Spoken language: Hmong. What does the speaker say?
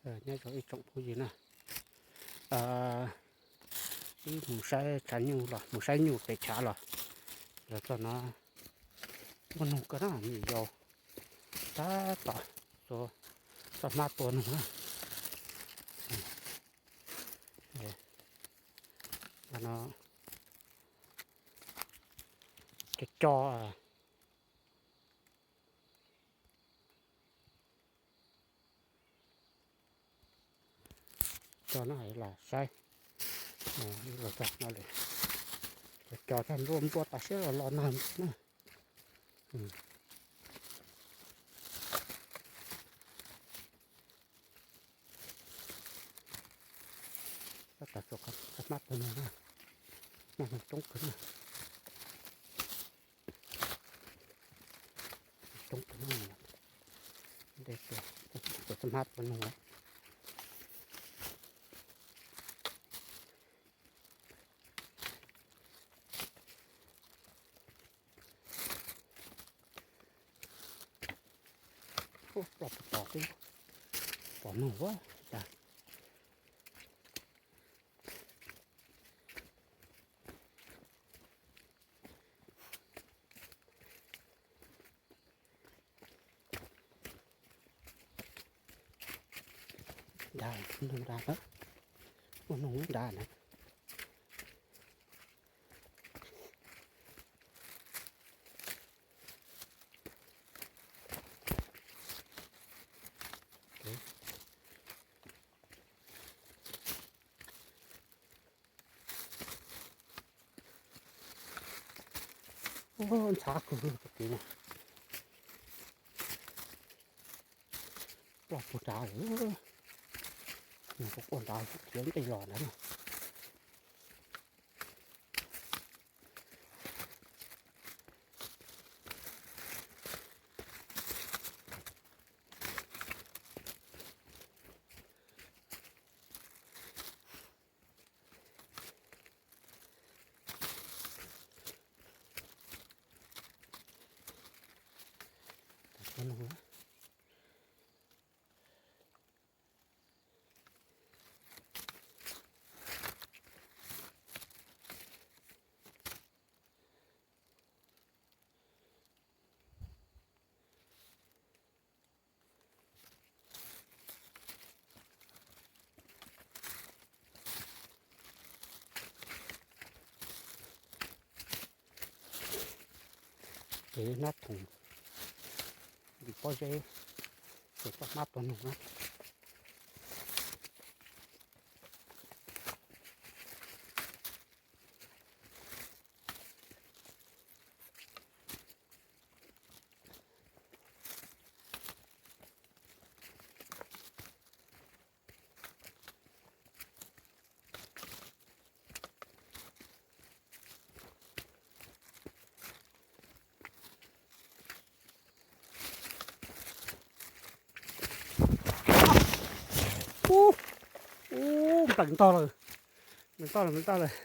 Nyob zoo ib tsoom phooj ywg na, wb mus saib tshav nyuj los mus saib nyuj pem tshav los, los txog no muaj noog kawg na, me nyuam yaus tab tom txoj hmab tua noog na. No, co co co no los saib, los txog no lawm, co co tag nplua nplua tas siab los los nag na. Tab tom txog qhov hmab tua noog na, hmab noog coob kawg na. Coob kawg na, ntej tuaj, txog hmab tua noog lawm. Ploj puag tod xwb, pom noog ua cas. Nrad, noog nrad na, muaj noog nrad na. Ntxhab kawg li, ploj puag nrad lawm. Nws kuj quaj nrad khiav nqis los ntawd na. Ces nab thoom vim pob zeb ces txoj hmab tua noog na. Ub, ub, nplees ntog lawm, nplees ntog lawm, nplees ntog lawm.